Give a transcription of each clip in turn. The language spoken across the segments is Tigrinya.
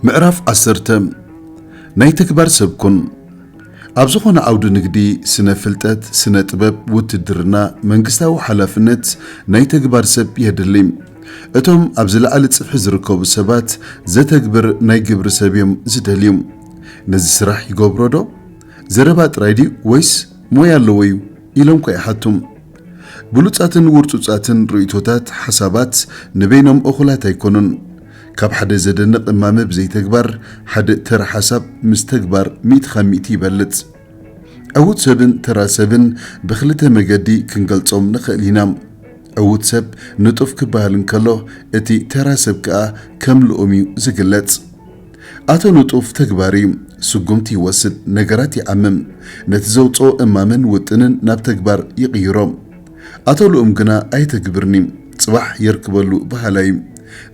ምዕራፍ ዓሰርተ። ናይ ተግባር ሰብ ኩን። ኣብ ዝኾነ ዓውዲ ንግዲ፣ ስነ ፍልጠት፣ ስነ ጥበብ፣ ውትድርና፣ መንግስታዊ ሓላፍነት፣ ናይ ተግባር ሰብ የድሊ። እቶም ኣብ ዝለዓለ ጽፍሒ ዝርከቡ ሰባት ዘተግብር ናይ ግብሪ ሰብ እዮም ዝደልዩ። ነዚ ስራሕ ይገብሮ ዶ? ዘረባ ጥራይ ድዩ ወይስ ሞያ ኣለዎ እዩ? ኢሎም ኮ ይሓቱ። ብሉጻትን ውርጹጻትን ርእይቶታት፣ ሓሳባት ንበይኖም እኹላት ኣይኮኑን። ካብ ሓደ ዘደንቕ እማመ ብዘይተግባር፣ ሓደ ተራ ሓሳብ ምስ ተግባር ሚእቲ ካብ ሚእቲ ይበልጽ። ዕዉት ሰብን ተራ ሰብን ብኽልተ መገዲ ክንገልጾም ንኽእል ኢና። ዕዉት ሰብ ንጡፍ ክበሃል እንከሎ፣ እቲ ተራ ሰብ ከኣ ከም ልኡም እዩ ዝግለጽ። ኣቶ ንጡፍ ተግባሪ እዩ። ስጉምቲ ይወስድ፣ ነገራት ይዓምም። ነቲ ዘውጽኦ እማመን ውጥንን ናብ ተግባር ይቕይሮ። ኣቶ ልኡም ግና ኣይተግብርኒ፣ ጽባሕ የርክበሉ በሃላይ እዩ።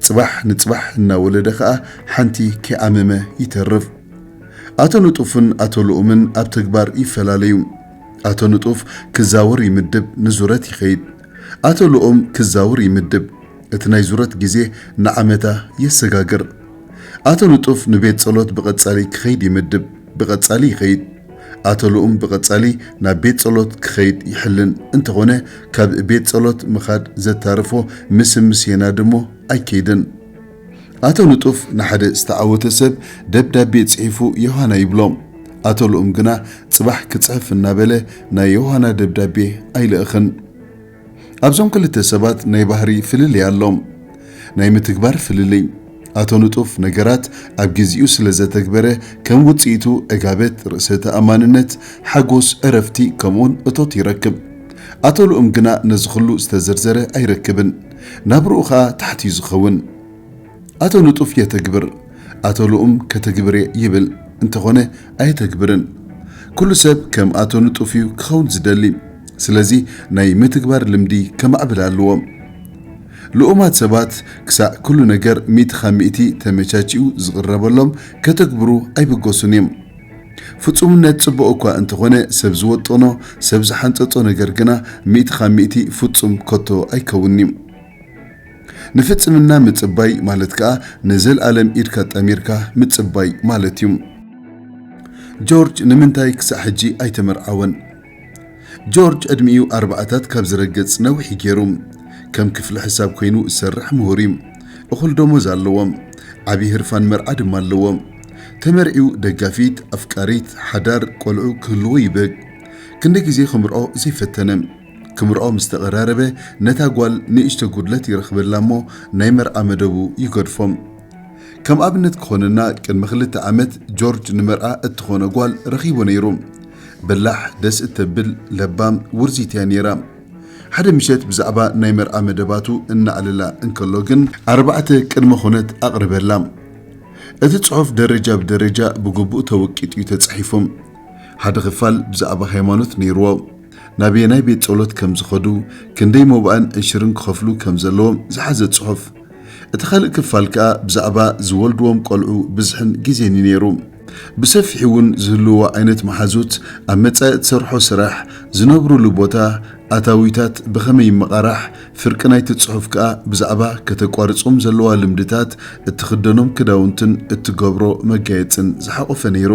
ጽባሕ ንጽባሕ እናወለደ ከኣ ሓንቲ ከይዓመመ ይተርፍ። ኣቶ ንጡፍን ኣቶ ልኡምን ኣብ ተግባር ይፈላለዩ። ኣቶ ንጡፍ ክዛወር ይምድብ፣ ንዙረት ይኸይድ። ኣቶ ልኡም ክዛወር ይምድብ፣ እቲ ናይ ዙረት ግዜ ንዓመታ የሰጋግር። ኣቶ ንጡፍ ንቤት ጸሎት ብቐጻሊ ክኸይድ ይምድብ፣ ብቐጻሊ ይኸይድ። ኣቶ ልኡም ብቐጻሊ ናብ ቤት ጸሎት ክኸይድ ይሕልን፣ እንተኾነ ካብ ቤት ጸሎት ምኻድ ዘታርፎ ምስምስ የናድሞ ኣይከይድን። ኣቶ ንጡፍ ንሓደ ዝተዓወተ ሰብ ደብዳቤ ጽሒፉ ዮሃና ይብሎ። ኣቶ ልኡም ግና ጽባሕ ክጽሕፍ እናበለ ናይ ዮሃና ደብዳቤ ኣይልእኽን። ኣብዞም ክልተ ሰባት ናይ ባህሪ ፍልልይ ኣሎ። ናይ ምትግባር ፍልልይ። ኣቶ ንጡፍ ነገራት ኣብ ግዜኡ ስለ ዘተግበረ፣ ከም ውጽኢቱ ዕጋበት፣ ርእሰ ተኣማንነት፣ ሓጎስ፣ ዕረፍቲ፣ ከምኡውን እቶት ይረክብ። ኣቶ ልኡም ግና ነዚ ኹሉ ዝተዘርዘረ ኣይረክብን። ናብርኡ ኸኣ ታሕት እዩ ዝኸውን። ኣቶ ንጡፍ የተግብር፣ ኣቶ ልኡም ከተግብር እየ ይብል፣ እንተኾነ ኣየተግብርን። ኩሉ ሰብ ከም ኣቶ ንጡፍ እዩ ክኸውን ዝደሊ። ስለዚ ናይ ምትግባር ልምዲ ከማዕብል ኣለዎ። ልኡማት ሰባት ክሳዕ ኩሉ ነገር ሚእቲ ካብ ሚእቲ ተመቻችኡ ዝቕረበሎም ከተግብሩ ኣይብገሱን እዮም። ፍጹምነት ጽቡቕ እኳ እንተኾነ፣ ሰብ ዝወጠኖ፣ ሰብ ዝሓንጸጾ ነገር ግና ሚእቲ ካብ ሚእቲ ፍጹም ከቶ ኣይከውንን እዩ። ንፍጽምና ምጽባይ ማለት ከኣ ንዘልኣለም ኢድካ ኣጣሚርካ ምጽባይ ማለት እዩ። ጆርጅ ንምንታይ ክሳዕ ሕጂ ኣይተመርዓወን? ጆርጅ ዕድሚኡ ኣርባዓታት ካብ ዝረግጽ ነዊሕ እዩ ገይሩ። ከም ክፍሊ ሕሳብ ኮይኑ ዝሰርሕ ምሁር እዩ። እኹል ደሞዝ ኣለዎ። ዓቢ ህርፋን መርዓ ድማ ኣለዎ። ተመርዒው ደጋፊት፣ ኣፍቃሪት፣ ሓዳር፣ ቆልዑ ክህልዎ ይብህግ። ክንደይ ግዜ ክምርዖ ዘይፈተነ። ክምርዖ ምስ ተቐራረበ፣ ነታ ጓል ንእሽቶ ጉድለት ይረኽበላ እሞ ናይ መርዓ መደቡ ይገድፎ። ከም ኣብነት ክኾነና፣ ቅድሚ ክልተ ዓመት ጆርጅ ንመርዓ እትኾኖ ጓል ረኺቡ ነይሩ። በላሕ፣ ደስ እተብል፣ ለባም፣ ውርዚት እያ ነይራ። ሓደ ምሸት ብዛዕባ ናይ መርዓ መደባቱ እናዕለላ እንከሎ ግን፣ ኣርባዕተ ቅድመ ኹነት ኣቕርበላ። እቲ ጽሑፍ ደረጃ ብደረጃ ብግቡእ ተወቂጡ እዩ ተጻሒፉ። ሓደ ክፋል ብዛዕባ ሃይማኖት ነይርዎ። ናበየናይ ቤት ጸሎት ከም ዝኸዱ፣ ክንደይ መባእን ዕሽርን ክኸፍሉ ከም ዘለዎም ዝሓዘ ጽሑፍ። እቲ ካልእ ክፋል ከኣ ብዛዕባ ዝወልድዎም ቆልዑ ብዝሕን ግዜን እዩ ነይሩ። ብሰፊሑ እውን ዝህልዎ ዓይነት መሓዙት፣ ኣብ መጻኢ እትሰርሖ ስራሕ፣ ዝነብሩሉ ቦታ፣ ኣታዊታት ብኸመይ ይመቓራሕ፣ ፍርቂ ናይቲ ጽሑፍ ከኣ ብዛዕባ ከተቋርጾም ዘለዋ ልምድታት፣ እትኽደኖም ክዳውንትን እትገብሮ መጋየጽን ዝሓቖፈ ነይሩ።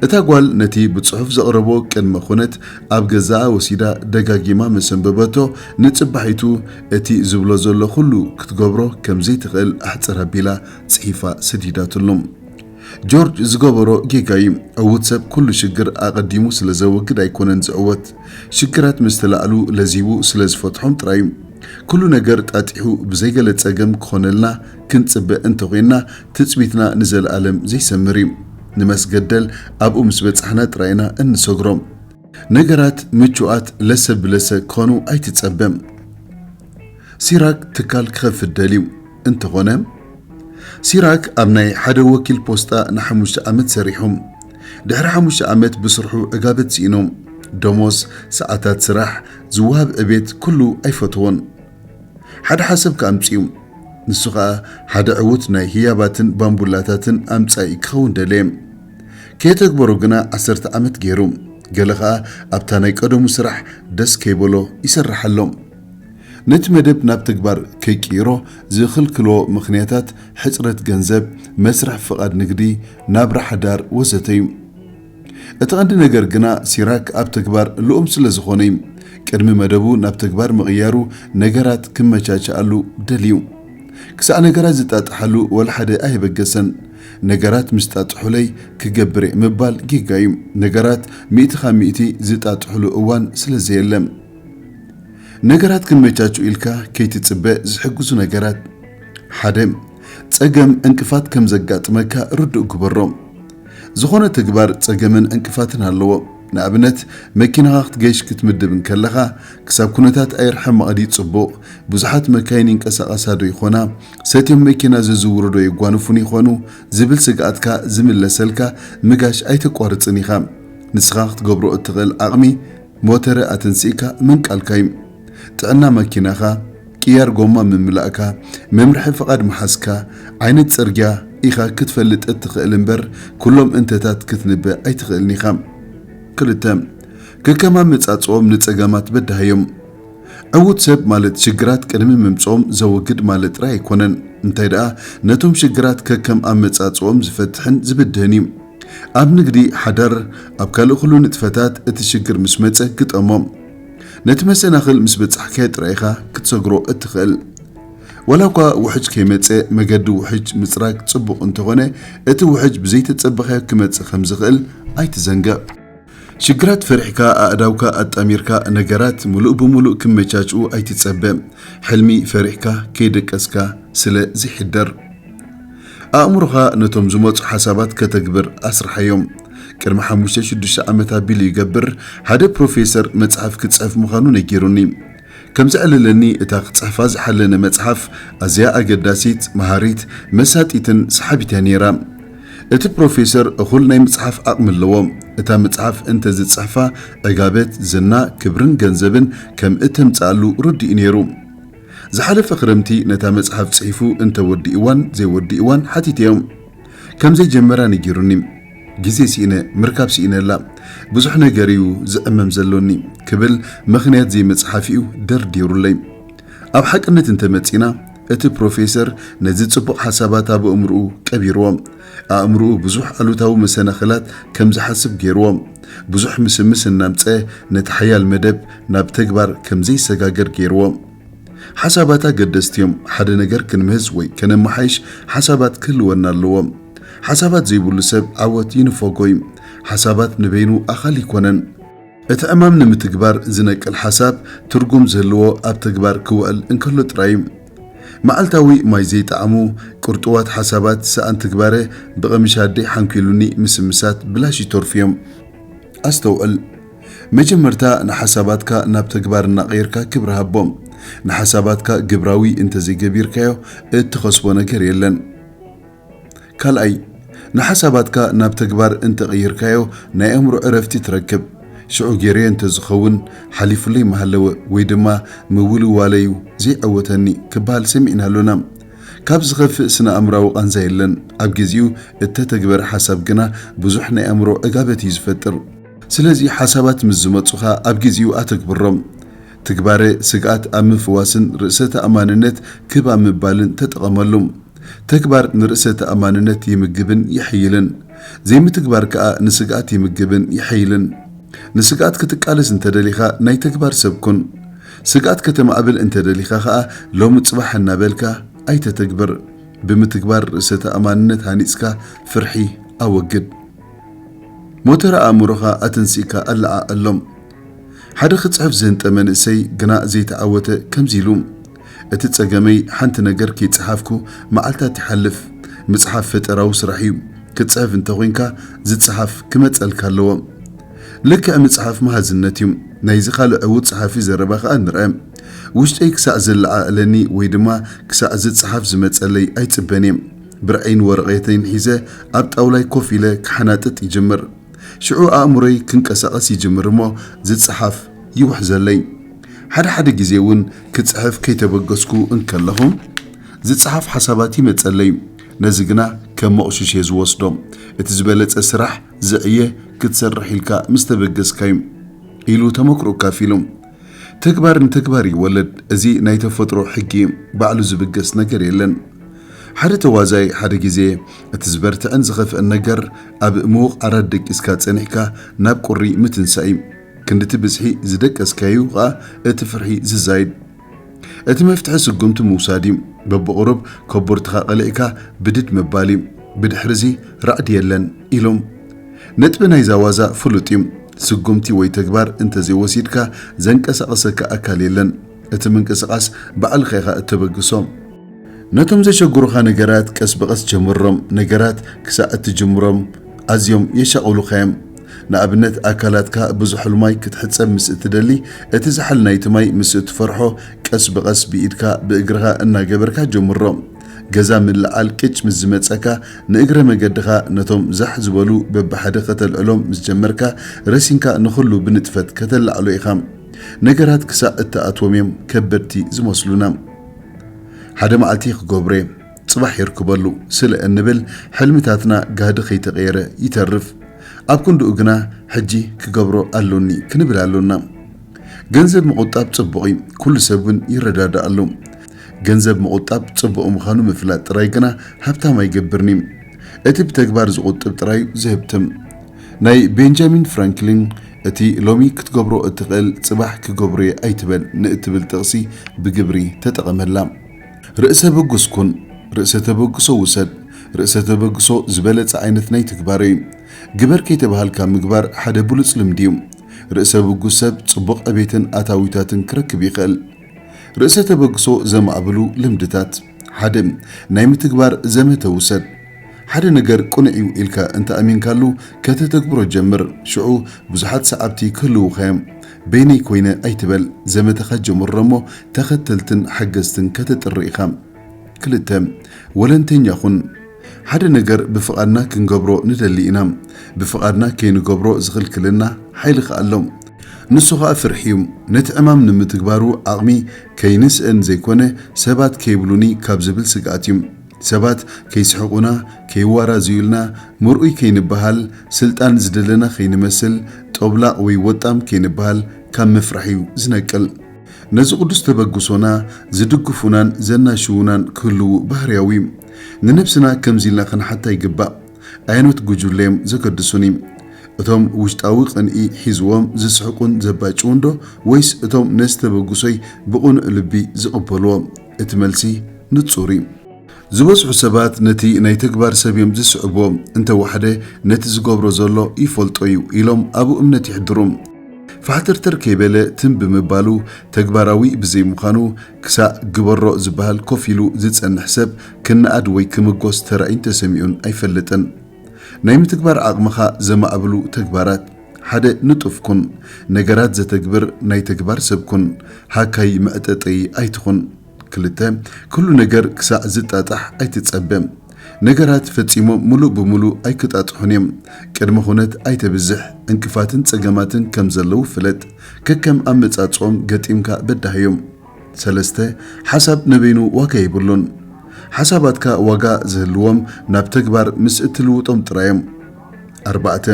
እታ ጓል ነቲ ብጽሑፍ ዘቕረቦ ቅድመ ኹነት ኣብ ገዛኣ ወሲዳ ደጋጊማ ምስ ኣንበበቶ፣ ንጽባሒቱ እቲ ዝብሎ ዘሎ ኩሉ ክትገብሮ ከም ዘይትኽእል ኣሕጽር ኣቢላ ጽሒፋ ሰዲዳትሉ። ጆርጅ ዝገበሮ ጌጋ እዩ። ዕዉት ሰብ ኩሉ ሽግር ኣቐዲሙ ስለ ዘወግድ ኣይኮነን ዝዕወት። ሽግራት ምስ ተላዕሉ ለዚቡ ስለ ዝፈትሖም ጥራይ እዩ። ኩሉ ነገር ጣጢሑ ብዘይገለ ጸገም ክኾነልና ክንጽበ እንተኾይንና፣ ትጽቢትና ንዘለኣለም ዘይሰምር እዩ። ንመስገደል ኣብኡ ምስ በጻሕና ጥራይ ኢና እንሰግሮ። ነገራት ምቹኣት ለሰ ብለሰ ክኾኑ ኣይትጸበ። ሲራክ ትካል ክኸፍት ደልዩ እንተኾነ፣ ሲራክ ኣብ ናይ ሓደ ወኪል ፖስጣ ንሓሙሽተ ዓመት ሰሪሑ። ድሕሪ ሓሙሽተ ዓመት ብስርሑ ዕጋበት ስኢኑ። ደሞዝ፣ ሰዓታት ስራሕ፣ ዝወሃብ ዕቤት ኩሉ ኣይፈትዎን። ሓደ ሓሳብ ከኣ ኣምጺኡ። ንሱ ኸኣ ሓደ ዕዉት ናይ ህያባትን ባምቡላታትን ኣምጻኢ ክኸውን ደለየ። ከየተግበሮ ግና ዓሰርተ ዓመት ገይሩ። ገለ ኸኣ ኣብታ ናይ ቀደሙ ስራሕ ደስ ከይበሎ ይሰርሕ ኣሎ። ነቲ መደብ ናብ ተግባር ከይቅይሮ ዝኽልክሎ ምኽንያታት ሕጽረት ገንዘብ፣ መስርሕ ፍቓድ ንግዲ፣ ናብራ ሓዳር ወዘተ እዩ። እቲ ቀንዲ ነገር ግና ሲራክ ኣብ ተግባር ልኡም ስለ ዝኾነ እዩ። ቅድሚ መደቡ ናብ ተግባር ምቕያሩ ነገራት ክመቻችኣሉ ደልዩ። ክሳዕ ነገራት ዝጣጥሓሉ ወላ ሓደ ኣይበገሰን። ነገራት ምስ ጣጥሑለይ ክገብር እየ ምባል ጌጋ እዩ። ነገራት ሚእቲ ካብ ሚእቲ ዝጣጥሑሉ እዋን ስለ ዘየለ። ነገራት ክመቻቹ ኢልካ ከይትጽበ ዝሕግዙ ነገራት። ሓደ፣ ጸገም ዕንቅፋት ከም ዘጋጥመካ ርዱእ ግበሮ። ዝኾነ ተግባር ጸገምን ዕንቅፋትን ኣለዎ። ንኣብነት፣ መኪናኻ ክትገይሽ ክትምድብ እንከለኻ፣ ክሳብ ኩነታት ኣየር ሕማቕ ድዩ ጽቡቕ? ብዙሓት መካይን ይንቀሳቐሳ ዶ ይኾና? ሰትዮም መኪና ዘዝውሩ ዶ የጓንፉን ይኾኑ? ዝብል ስግኣትካ ዝምለሰልካ ምጋሽ ኣይተቋርጽን ኢኻ። ንስኻ ክትገብሮ እትኽእል ዓቕሚ ሞተረ ኣተንሲእካ ምንቃልካ እዩ። ጥዕና መኪናኻ፣ ቅያር ጎማ ምምላእካ፣ መምርሒ ፍቓድ ምሓዝካ፣ ዓይነት ጽርግያ ኢኻ ክትፈልጥ እትኽእል እምበር፣ ኩሎም እንተታት ክትንበ ኣይትኽእልን ኢኻ። ክልተ፣ ከከም ኣመጻጽኦም ንጸገማት በዳህዮም። ዕዉት ሰብ ማለት ሽግራት ቅድሚ ምምጽኦም ዘወግድ ማለት ጥራይ ኣይኮነን። እንታይ ደኣ፣ ነቶም ሽግራት ከከም ኣመጻጽኦም ዝፈትሕን ዝብድህን እዩ። ኣብ ንግዲ፣ ሓዳር፣ ኣብ ካልእ ኩሉ ንጥፈታት እቲ ሽግር ምስ መጸ ግጠሞ። ነቲ መሰናኽል ምስ በጻሕካዮ ጥራይ ኢኻ ክትሰግሮ እትኽእል። ዋላ እኳ ውሕጅ ከይመጸ መገዲ ውሕጅ ምጽራግ ጽቡቕ እንተኾነ፣ እቲ ውሕጅ ብዘይተጸበኻዮ ክመጽእ ከም ዝኽእል ኣይትዘንግዕ። ሽግራት ፈሪሕካ ኣእዳውካ ኣጣሚርካ ነገራት ምሉእ ብምሉእ ክመቻችኡ ኣይትጸበ። ሕልሚ ፈሪሕካ ከይደቀስካ ስለ ዝሕደር። ኣእምሮኻ ነቶም ዝመጹ ሓሳባት ከተግብር ኣስርሓዮም። ቅድሚ ሓሙሽተ ሽዱሽተ ዓመት ኣቢሉ ይገብር፣ ሓደ ፕሮፌሰር መጽሓፍ ክጽሕፍ ምዃኑ ነጊሩኒ። ከም ዘዕለለኒ እታ ክጽሕፋ ዝሓለነ መጽሓፍ ኣዝያ ኣገዳሲት፣ መሃሪት፣ መሳጢትን ሰሓቢት እያ ነይራ። እቲ ፕሮፌሰር እኹል ናይ ምጽሓፍ ዓቕሚ ኣለዎ። እታ መጽሓፍ እንተ ዝጽሕፋ ዕጋበት፣ ዝና፣ ክብርን ገንዘብን ከም እተምጽኣሉ ርዱእ እዩ ነይሩ። ዝሓለፈ ክረምቲ ነታ መጽሓፍ ጽሒፉ እንተ ወዲእዋን ዘይወዲእዋን ሓቲተዮም። ከም ዘይጀመራ ነጊሩኒ። ግዜ ስኢነ፣ ምርካብ ስኢነላ። ብዙሕ ነገር እዩ ዝዕመም ዘሎኒ ክብል ምኽንያት ዘይመጽሓፊኡ ደርዲሩለይ። ኣብ ሓቅነት እንተመጺና፣ እቲ ፕሮፌሰር ነዚ ጽቡቕ ሓሳባት ኣብ ኣእምሮኡ ቀቢርዎ። ኣእምሮኡ ብዙሕ ኣሉታዊ መሰናኽላት ከም ዝሓስብ ገይርዎ። ብዙሕ ምስምስ እናምጸ ነቲ ሓያል መደብ ናብ ተግባር ከም ዘይሰጋገር ገይርዎ። ሓሳባት ኣገደስቲ እዮም። ሓደ ነገር ክንምህዝ ወይ ከነመሓይሽ ሓሳባት ክህልወና ኣለዎ። ሓሳባት ዘይብሉ ሰብ ዓወት ይንፈጎ እዩ። ሓሳባት ንበይኑ ኣኻል ይኮነን። እቲ ዕማም ንምትግባር ዝነቅል ሓሳብ ትርጉም ዝህልዎ ኣብ ተግባር ክውዕል እንከሎ ጥራይ እዩ። መዓልታዊ ማይ ዘይጠዓሙ ቅርጡዋት ሓሳባት ሰኣን ትግባረ ብቐምሽ ኣደይ ሓንኪሉኒ ምስምሳት ብላሽ ይተርፉ እዮም። ኣስተውዕል። መጀመርታ ንሓሳባትካ ናብ ተግባር እናቐየርካ ክብሪ ሃቦም። ንሓሳባትካ ግብራዊ እንተዘይገቢርካዮ እትኸስቦ ነገር የለን። ካልኣይ፣ ንሓሳባትካ ናብ ተግባር እንተቐይርካዮ ናይ ኣእምሮ ዕረፍቲ ትረክብ። ሽዑ ገይረዮ እንተዝኸውን ሓሊፉለይ ምሃለወ ወይ ድማ ምውልዋለዩ ዘይዐወተኒ ክበሃል ሰሚዕና ኣሎና። ካብ ዝኸፍእ ስነ ኣእምራዊ ቃንዛ የለን። ኣብ ግዚኡ እተተግበረ ሓሳብ ግና ብዙሕ ናይ ኣእምሮ ዕጋበት እዩ ዝፈጥር። ስለዚ ሓሳባት ምስ ዝመጹኻ ኣብ ግዚኡ ኣተግብሮም። ትግባረ ስግኣት ኣብ ምፍዋስን ርእሰ ተኣማንነት ክብ ኣብ ምባልን ተጠቐመሉ። ተግባር ንርእሰ ተኣማንነት ይምግብን የሐይልን። ዘይምትግባር ከኣ ንስግኣት ይምግብን የሐይልን። ንስግኣት ክትቃለስ እንተደሊኻ ናይ ተግባር ሰብ ኩን። ስግኣት ከተማዕብል እንተደሊኻ ከኣ ሎሚ ጽባሕ እናበልካ ኣይተተግብር። ብምትግባር ርእሰ ተኣማንነት ሃኒጽካ ፍርሒ ኣወግድ። ሞተር ኣእምሮኻ ኣተንሲእካ ኣለዓዕሎም። ሓደ ክጽሕፍ ዝህንጠ መንእሰይ ግና ዘይተዓወተ ከምዚ ኢሉ፣ እቲ ጸገመይ ሓንቲ ነገር ከይጸሓፍኩ መዓልታት ይሓልፍ። ምጽሓፍ ፈጠራዊ ስራሕ እዩ። ክትጽሕፍ እንተኾይንካ ዝጸሓፍ ክመጸልካ ኣለዎ። ልክዕ ምጽሓፍ መሃዝነት እዩ። ናይዚ ካልእ ዕዉት ጸሓፊ ዘረባ ከኣ ንርአ። ውሽጠይ ክሳዕ ዘለዓዕለኒ ወይ ድማ ክሳዕ ዝጸሓፍ ዝመጸለይ ኣይጽበን እየ። ብርዐይን ወረቐተይን ሒዘ ኣብ ጣውላይ ኮፍ ኢለ ክሓናጥጥ ይጅምር። ሽዑ ኣእምሮይ ክንቀሳቐስ ይጅምር እሞ ዝጸሓፍ ይውሕዘለይ። ሓደ ሓደ ግዜ እውን ክጽሕፍ ከይተበገስኩ እንከለኹ ዝጸሓፍ ሓሳባት ይመጸለይ። ነዚ ግና ከም መቑሽሽ እየ ዝወስዶ። እቲ ዝበለጸ ስራሕ ዘዕየ ክትሰርሕ ኢልካ ምስ ተበገስካዩ ኢሉ ተመክሮ ኣካፊሉ። ተግባር ንተግባር ይወለድ። እዚ ናይ ተፈጥሮ ሕጊ እዩ። ባዕሉ ዝብገስ ነገር የለን። ሓደ ተዋዛይ ሓደ ግዜ እቲ ዝበርትዕን ዝኸፍእን ነገር ኣብ ምዉቕ ዓራት ደቂስካ ጸኒሕካ ናብ ቁሪ ምትንሳእ እዩ። ክንድቲ ብዝሒ ዝደቀስካዩ ኸኣ እቲ ፍርሒ ዝዛይድ። እቲ መፍትሒ ስጉምቲ ምውሳድ እዩ። በብቑሩብ ከቦርትኻ ቀሊዕካ ብድድ ምባል እዩ። ብድሕርዚ ራዕዲ የለን ኢሎም። ነጥቢ ናይዛ ዋዛ ፍሉጥ እዩ። ስጉምቲ ወይ ተግባር እንተዘይወሲድካ ዘንቀሳቐሰካ ኣካል የለን። እቲ ምንቅስቓስ ባዕልኻ ኢኻ እተበግሶ። ነቶም ዘሸግሩኻ ነገራት ቀስ ብቐስ ጀምሮም። ነገራት ክሳዕ እትጅምሮም ኣዝዮም የሻቕሉኻ እዮም። ንኣብነት ኣካላትካ ብዙሕ ማይ ክትሕጸብ ምስ እትደሊ፣ እቲ ዝሓል ናይቲ ማይ ምስ እትፈርሖ ቀስ ብቐስ ብኢድካ ብእግርኻ እናገበርካ ጀምሮ። ገዛ ምልዓል ቅጭ ምስ ዝመጸካ ንእግረ መገድኻ ነቶም ዛሕ ዝበሉ በብሓደ ከተልዕሎም ምስ ጀመርካ ረሲንካ ንኹሉ ብንጥፈት ከተላዕሎ ኢኻ። ነገራት ክሳዕ እትኣትዎም እዮም ከበድቲ ዝመስሉና። ሓደ መዓልቲ ክገብሮ እየ፣ ጽባሕ የርክበሉ ስለ እንብል ሕልምታትና ጋህዲ ከይተቐየረ ይተርፍ። ኣብ ክንድኡ ግና ሕጂ ክገብሮ ኣሎኒ ክንብል ኣሎና። ገንዘብ ምቑጣብ ጽቡቕ እዩ፣ ኩሉ ሰብ እውን ይረዳዳኣሉ። ገንዘብ ምቑጣብ ጽቡቕ ምዃኑ ምፍላጥ ጥራይ ግና ሃብታም ኣይገብርን እዩ። እቲ ብተግባር ዝቑጥብ ጥራይ እዩ ዘህብትም። ናይ ቤንጃሚን ፍራንክሊን እቲ ሎሚ ክትገብሮ እትኽእል ጽባሕ ክገብሮ እየ ኣይትበል ንእትብል ጥቕሲ ብግብሪ ተጠቐመላ። ርእሰ በጉስ ኩን፣ ርእሰ ተበግሶ ውሰድ። ርእሰ ተበግሶ ዝበለጸ ዓይነት ናይ ትግባረ እዩ። ግበር ከይተባሃልካ ምግባር ሓደ ብሉጽ ልምዲ እዩ። ርእሰ በጉስ ሰብ ጽቡቕ ዕቤትን ኣታዊታትን ክረክብ ይኽእል። ርእሰ ተበግሶ ዘማዕብሉ ልምድታት። ሓደ፣ ናይ ምትግባር ዘመተ ውሰድ። ሓደ ነገር ቅኑዕ እዩ ኢልካ እንተ ኣሚንካሉ ከተተግብሮ ጀምር። ሽዑ ብዙሓት ሰዓብቲ ክህልዉኻ እዮም። በይነይ ኮይነ ኣይትበል። ዘመተኻ ጀምሮ እሞ ተኸተልትን ሓገዝትን ከተጥሪ ኢኻ። ክልተ፣ ወለንተኛ ኩን። ሓደ ነገር ብፍቓድና ክንገብሮ ንደሊ ኢና። ብፍቓድና ከይንገብሮ ዝኽልክለና ሓይሊ ከኣ ኣሎ። ንሱ ኸኣ ፍርሒ እዩ። ነቲ ዕማም ንምትግባሩ ዓቕሚ ከይንስእን ዘይኮነ፣ ሰባት ከይብሉኒ ካብ ዝብል ስግኣት እዩ። ሰባት ከይስሕቑና፣ ከይዋራዝዩልና፣ ምርኡይ ከይንበሃል፣ ስልጣን ዝደለና ከይንመስል፣ ጦብላቕ ወይ ወጣም ከይንበሃል ካብ ምፍራሕ እዩ ዝነቅል። ነዚ ቅዱስ ተበግሶና ዝድግፉናን ዘናሽዉናን ክህልዉ ባህርያዊ እዩ። ንነብስና ከምዚ ኢልና ክንሓታ ይግባእ። ኣየኖት ጉጅለ እዮም ዘገድሱኒ? እቶም ውሽጣዊ ቅንኢ ሒዝዎም ዝስሕቁን ዘባጭዉን ዶ፣ ወይስ እቶም ነዚ ተበግሶይ ብቕኑዕ ልቢ ዝቕበልዎ? እቲ መልሲ ንጹር እዩ። ዝበዝሑ ሰባት ነቲ ናይ ተግባር ሰብ እዮም ዝስዕብዎ። እንተወሓደ ነቲ ዝገብሮ ዘሎ ይፈልጦ እዩ ኢሎም ኣብኡ እምነት የሕድሩ። ፋሕተርተር ከይበለ ትም ብምባሉ ተግባራዊ ብዘይምዃኑ፣ ክሳዕ ግበሮ ዝበሃል ኮፍ ኢሉ ዝጸንሕ ሰብ ክነኣድ ወይ ክምጎስ ተራእዩን ተሰሚዑን ኣይፈልጥን። ናይ ምትግባር ዓቕምኻ ዘማዕብሉ ተግባራት። ሓደ፣ ንጡፍ ኩን። ነገራት ዘተግብር ናይ ተግባር ሰብ ኩን። ሃካይ መዕጠጢ ኣይትኹን። ክልተ፣ ኩሉ ነገር ክሳዕ ዝጣጣሕ ኣይትጸበ። ነገራት ፈጺሞም ምሉእ ብምሉእ ኣይክጣጥሑን እዮም። ቅድመ ኩነት ኣይተብዝሕ። ዕንቅፋትን ጸገማትን ከም ዘለዉ ፍለጥ። ከከም ኣመጻጽኦም ገጢምካ በዳህዮም። ሰለስተ፣ ሓሳብ ንበይኑ ዋጋ የብሉን። ሓሳባትካ ዋጋ ዝህልዎም ናብ ተግባር ምስ እትልውጦም ጥራይ እዮም። ኣርባዕተ፣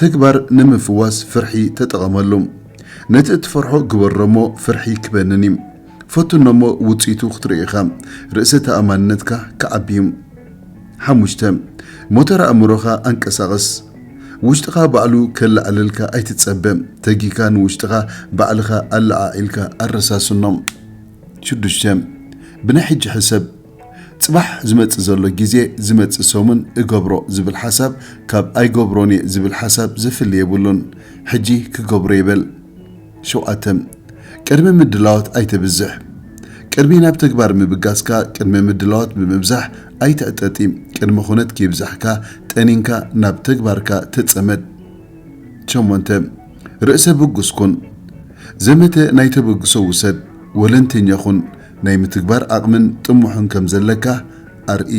ተግባር ንምፍዋስ ፍርሒ ተጠቐመሉ። ነቲ እትፈርሖ ግበሮ እሞ ፍርሒ ክበንን እዩ። ፈትኖ እሞ ውጽኢቱ ክትርኢ ኢኻ። ርእሰ ተኣማንነትካ ክዓቢ እዩ። ሓሙሽተ፣ ሞተር ኣእምሮኻ ኣንቀሳቕስ። ውሽጥኻ ባዕሉ ከለዓዕለልካ ኣይትጸበ። ተጊካ ንውሽጥኻ ባዕልኻ ኣለዓዒልካ ኣረሳስኖ። ሽዱሽተ፣ ብናይ ሕጂ ሕሰብ። ጽባሕ ዝመጽእ ዘሎ ግዜ፣ ዝመጽእ ሰሙን እገብሮ ዝብል ሓሳብ ካብ ኣይገብሮን እየ ዝብል ሓሳብ ዘፍሊ የብሉን። ሕጂ ክገብሮ ይበል። ሸውዓተ፣ ቅድመ ምድላዋት ኣይተብዝሕ። ቅድሚ ናብ ተግባር ምብጋስካ፣ ቅድመ ምድላዋት ብምብዛሕ ኣይትዕጠጢ። ቅድመ ኩነት ከይብዛሕካ፣ ጠኒንካ ናብ ተግባርካ ተጸመድ። ሸሞንተ፣ ርእሰ ብጉስ ኩን። ዘመተ ናይ ተበግሶ ውሰድ። ወለንተኛ ኩን። ናይ ምትግባር ዓቕምን ጥሙሕን ከም ዘለካ ኣርኢ።